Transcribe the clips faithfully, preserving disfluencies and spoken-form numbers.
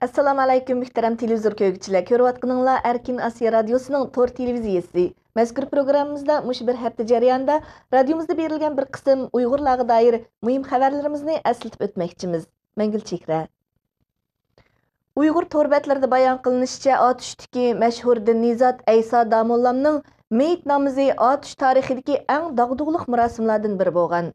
ئەسسالامۇئەلەيكۇم، مۆھتەرەم تېلېۋىزور كۆرگۈچىلەر! كۆرۈۋاتقىنىڭلار ئەركىن ئاسىيا رادىيوسىنىڭ تور تېلېۋىزىيەسى. مەزكۇر پروگراممىمىزدا مۇشۇ بىر ھەپتە جەريانىدا رادىيومىزدا بېرىلگەن بىر قىسىم ئۇيغۇرلارغا دائىر مۇھىم خەۋەرلىرىمىزنى ئەسلىتىپ ئۆتمەكچىمىز. مەن گۈلچېھرە. ئۇيغۇر تور بەتلىرىدە بايان قىلىنىشىچە، ئاتۇشتىكى مەشھۇر دىنىي زات ئەيسا داموللامنىڭ مېيىت نامىزى ئاتۇش تارىخىدىكى ئەڭ داغدۇغىلىق مۇراسىملاردىن بىرى بولغان.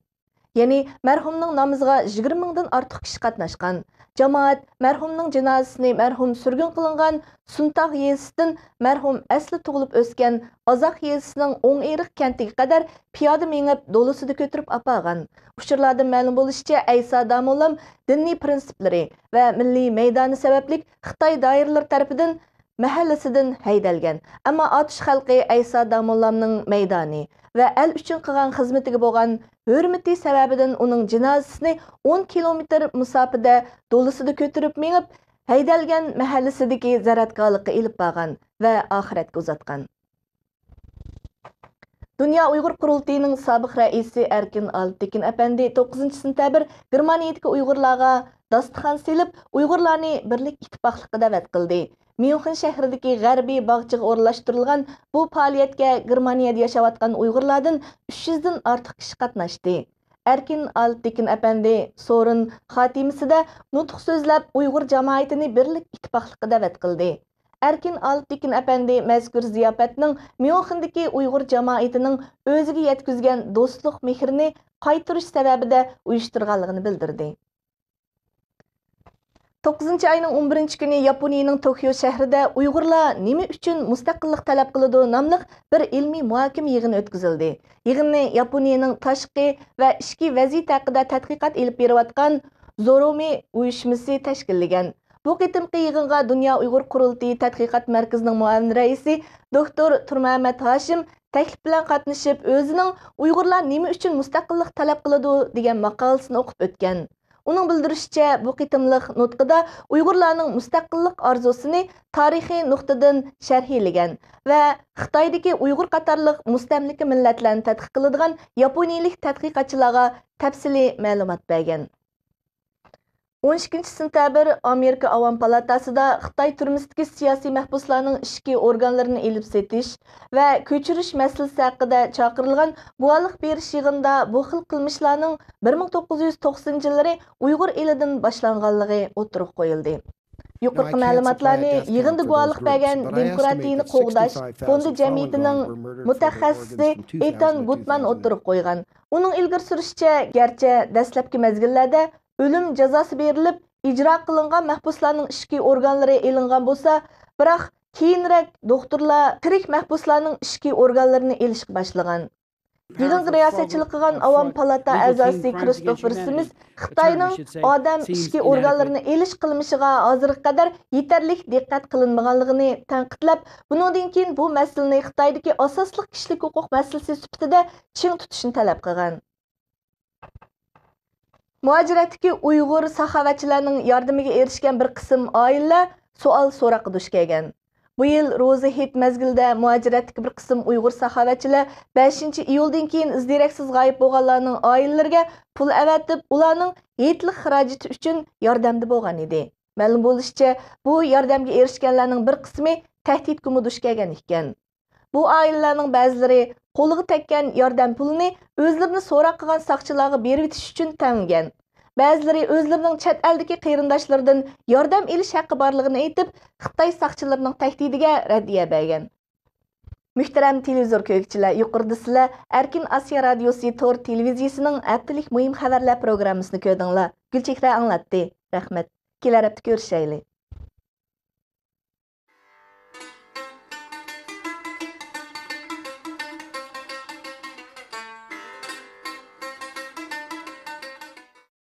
يەنى مەرھۇمنىڭ نامىزىغا يىگىرمە مىڭدىن ئارتۇق كىشى قاتناشقان. جامائەت مەرھۇمنىڭ جىنازىسىنى مەرھۇم سۈرگۈن قىلىنغان سۇنتاغ يېزىسىدىن مەرھۇم ئەسلى تۇغۇلۇپ ئۆسكەن ئازاق يېزىسىنىڭ ئوڭئېرىق كەنتىگە قەدەر پىيادە مېڭىپ، دولىسىدا كۆتۈرۈپ ئاپارغان. ئۇچۇرلاردىن مەلۇم بولۇشىچە، ئەيسا داموللام دىنىي پىرىنسىپلىرى ۋە مىللىي مەيدانى سەۋەبلىك خىتاي دائىرىلىرى تەرىپىدىن مەھەللىسىدىن ھەيدەلگەن. ئەمما ئاتۇش خەلقى ئەيسا داموللامنىڭ مەيدانى ۋە ئەل ئۈچۈن قىلغان خىزمىتىگە بولغان ھۆرمىتى سەۋەبىدىن ئۇنىڭ جىنازىسىنى ئون كىلومېتىر مۇساپىدە دولىسىدا كۆتۈرۈپ مېڭىپ، ھەيدەلگەن مەھەللىسىدىكى زىيارەتگاھلىققا ئېلىپ بارغان ۋە ئاخىرەتكە ئۇزاتقان. دۇنيا ئۇيغۇر قۇرۇلتىيىنىڭ سابىق رەئىسى ئەركىن ئالپتېكىن ئەپەندى توققۇزىنچى سېنتەبىر گېرمانىيەدىكى ئۇيغۇرلارغا داستىخان سېلىپ، ئۇيغۇرلارنى بىرلىك، ئىتتىپاقلىققا دەۋەت قىلدى. ميۇنخېن شەھىرىدىكى غەربىي باغچىغا ئورۇنلاشتۇرۇلغان بۇ پائالىيەتكە گېرمانىيەدە ياشاۋاتقان ئۇيغۇرلاردىن ئۈچ يۈزدىن ئارتۇق كىشى قاتناشتى. ئەركىن ئالپتېكىن ئەپەندى سورۇن خاتىمىسىدە نۇتۇق سۆزلەپ، ئۇيغۇر جامائىتىنى بىرلىك، ئىتتىپاقلىققا دەۋەت قىلدى. ئەركىن ئالپتېكىن ئەپەندى مەزكۇر زىياپەتنىڭ ميۇنخېندىكى ئۇيغۇر جامائىتىنىڭ ئۆزىگە يەتكۈزگەن دوستلۇق مېھرىنى قايتۇرۇش سەۋەبىدە ئۇيۇشتۇرغانلىقىنى بىلدۈردى. توققۇزىنچى ئاينىڭ ئون بىرىنچى كۈنى ياپونىيىنىڭ توكيو شەھىرىدە ئۇيغۇرلار نېمە ئۈچۈن مۇستەقىللىق تەلەپ قىلىدۇ ناملىق بىر ئىلمىي مۇھاكىمە يىغىنى ئۆتكۈزۈلدى. يىغىننى ياپونىيىنىڭ تاشقى ۋە ئىچكى ۋەزىيىتى ھەققىدە تەتقىقات ئېلىپ بېرىۋاتقان زورومى ئۇيۇشمىسى تەشكىللىگەن. بۇ قېتىمقى يىغىنغا دۇنيا ئۇيغۇر قۇرۇلتىيى تەتقىقات مەركىزىنىڭ مۇئاۋىن رەئىسى دوكتور تۇرمەمەت ھاشىم تەكلىپ بىلەن قاتنىشىپ، ئۆزىنىڭ ئۇيغۇرلار نېمە ئۈچۈن مۇستەقىللىق تەلەپ قىلىدۇ دېگەن ماقالىسىنى ئوقۇپ ئۆتكەن. ئۇنىڭ بىلدۈرۈشىچە، بۇ قېتىملىق نۇتقىدا ئۇيغۇرلارنىڭ مۇستەقىللىق ئارزۇسىنى تارىخىي نۇقتىدىن شەرھلىگەن ۋە خىتايدىكى ئۇيغۇر قاتارلىق مۇستەملىكە مىللەتلەرنى تەتقىق قىلىدىغان ياپونىيىلىك تەتقىقاتچىلارغا تەپسىلىي مەلۇمات بەرگەن. ئون ئىككىنچى سېنتەبىر ئامېرىكا ئاۋام پالاتاسىدا خىتاي تۈرمىسىدىكى سىياسىي مەھبۇسلارنىڭ ئىچكى ئورگانلىرىنى ئېلىپ سېتىش ۋە كۆچۈرۈش مەسىلىسى ھەققىدە چاقىرىلغان گۇۋاھلىق بېرىش يىغىنىدا بۇ خىل قىلمىشلارنىڭ بىر مىڭ توققۇز يۈز توقسىنىنچى يىللىرى ئۇيغۇر ئېلىدىن باشلانغانلىقى ئوتتۇرىغا قويۇلدى. يۇقىرىقى مەلۇماتلارنى يىغىندا گۇۋاھلىق بەرگەن دېموكراتىيىنى قوغداش فوندى جەمئىيىتىنىڭ مۇتەخەسسىسى ئېتان گۇتمان ئوتتۇرىغا قويغان. ئۇنىڭ ئىلگىرى سۈرۈشىچە، گەرچە دەسلەپكى مەزگىللەردە ئۆلۈم جازاسى بېرىلىپ، ئىجرا قىلىنغان مەھبۇسلارنىڭ ئىچكى ئورگانلىرى ئېلىنغان بولسا، بىراق كېيىنرەك دوختۇرلار تىرىك مەھبۇسلارنىڭ ئىچكى ئورگانلىرىنى ئېلىشقا باشلىغان. يىغىنغا رىياسەتچىلىك قىلغان ئاۋام پالاتا ئەزاسى كىرىستوفېر سمىس خىتاينىڭ ئادەم ئىچكى ئورگانلىرىنى ئېلىش قىلمىشىغا ھازىرغا قەدەر يېتەرلىك دىققەت قىلىنمىغانلىقىنى تەنقىدلەپ، بۇنىڭدىن كېيىن بۇ مەسىلىنى خىتايدىكى ئاساسلىق كىشىلىك ھوقۇق مەسىلىسى سۈپىتىدە چىڭ تۇتۇشنى تەلەپ قىلغان. مۇھاجىرەتتىكى ئۇيغۇر ساخاۋەتچىلەرنىڭ ياردىمىگە ئېرىشكەن بىر قىسىم ئائىلىلەر سوئال سوراققا دۇچ كەلگەن. بۇ يىل روزا ھېيت مەزگىلىدە مۇھاجىرەتتىكى بىر قىسىم ئۇيغۇر ساخاۋەتچىلەر بەشىنچى ئىيۇلدىن كېيىن ئىز دېرەكسىز غايىب بولغانلارنىڭ ئائىلىلىرىگە پۇل ئەۋەتىپ، ئۇلارنىڭ ھېيتلىق خىراجىتى ئۈچۈن ياردەمدە بولغان ئىدى. مەلۇم بولۇشىچە، بۇ ياردەمگە ئېرىشكەنلەرنىڭ بىر قىسمى تەھدىتكىمۇ دۇچ كەلگەن ئىكەن. بۇ ئائىلىلەرنىڭ بەزىلىرى قولىغا تەگكەن ياردەم پۇلىنى ئۆزلىرىنى سوراق قىلغان ساقچىلارغا بېرىۋېتىش ئۈچۈن تەڭلىگەن. بەزىلىرى ئۆزلىرىنىڭ چەت ئەلدىكى قېرىنداشلىرىدىن ياردەم ئېلىش ھەققى بارلىقىنى ئېيتىپ، خىتاي ساقچىلىرىنىڭ تەھدىتىگە رەددىيە بەرگەن. مۆھتەرەم تېلېۋىزور كۆرگۈچىلەر، يۇقىرىدا سىلەر ئەركىن ئاسىيا رادىيوسى تور تېلېۋىزىيىسىنىڭ ھەپتىلىك مۇھىم خەۋەرلەر پروگراممىسىنى كۆردۈڭلار. گۈلچېھرە ئاڭلاتتى. رەھمەت. كېلەر ھەپتە كۆرۈشەيلى.